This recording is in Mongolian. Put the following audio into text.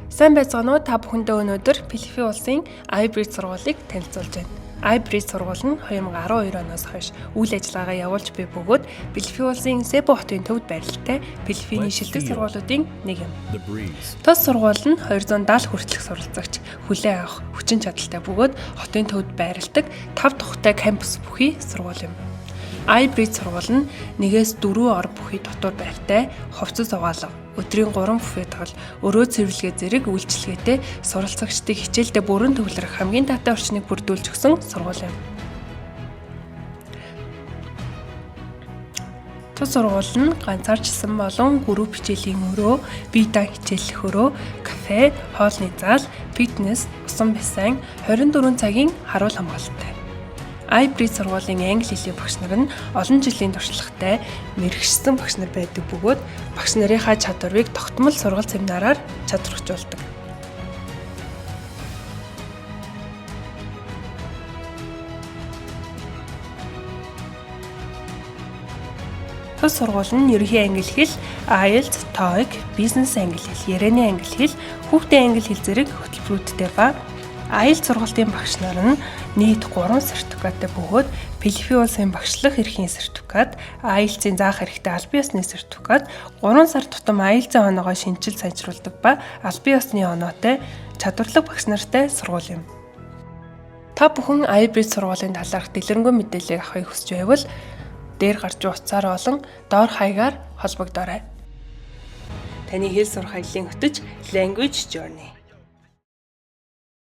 Сайн байцгаана уу? Та бүхэндээ өнөөдөр Филиппин улсын iBridge сургуулийг танилцуулж байна. iBridge сургууль нь 2012 оноос хойш үйл ажиллагаагаа явуулж буй бөгөөд Филиппин улсын Себу хотын төвд байралтай Филиппиний Let's шилдэг feel. сургуулиудын нэг юм. The breeze. Тус сургууль нь 270 хүртэлх суралцагч хүлээн авах хүчин чадалтай бөгөөд хотын төвд байрладаг 5 тухтай кампус бүхий сургууль юм. iBridge сургууль нь 1-ээс 4 ор бүхий дотуур байртай хувцас угаалга, өдрийн 3 буфет хоол, өрөө цэвэрлэгээ зэрэг үйлчилгээтэй суралцагчдыг хичээлдээ бүрэн төвлөрөх хамгийн таатай орчныг бүрдүүлж өгсөн сургууль юм. Тус сургууль нь ганцаарчилсан болон групп хичээлийн өрөө, бие даан хичээллэх өрөө, кафе, хоолны зал, фитнес, усан бассейн, 24 цагийн харуул хамгаалалттай. iBridge сургуулийн англи хэлний багш нар нь олон жилийн туршлагатай мэргэшсэн багш нар байдаг бөгөөд багш нарынхаа чадварыг тогтмол сургалт семинараар чадваржуулдаг. Тус сургууль нь ерөнхий англи хэл, IELTS, TOEIC, бизнес англи хэл, ярианы англи хэл, хүүхдийн англи хэл зэрэг хөтөлбөрүүдтэй ба IELTS сургалтын багш нар нь нийт 3 сертификаттай бөгөөд Филиппин улсын багшлах эрхийн сертификат, IELTS-ийн заах хэрэгтэй албан ёсны сертификат, 3 сар тутам IELTS-ийн оноогоо шинэчилж сайжруулдаг ба албан ёсны оноотой чадварлаг багш нартай сургууль юм. Та бүхэн iBridge сургуулийн талаарх дэлгэрэнгүй мэдээллийг авахыг хүсэж байвал дээр гарч буй утсаар болон доор хаягаар холбогдоорой. Таны хэл сурах аяллын хөтөч Language Journey.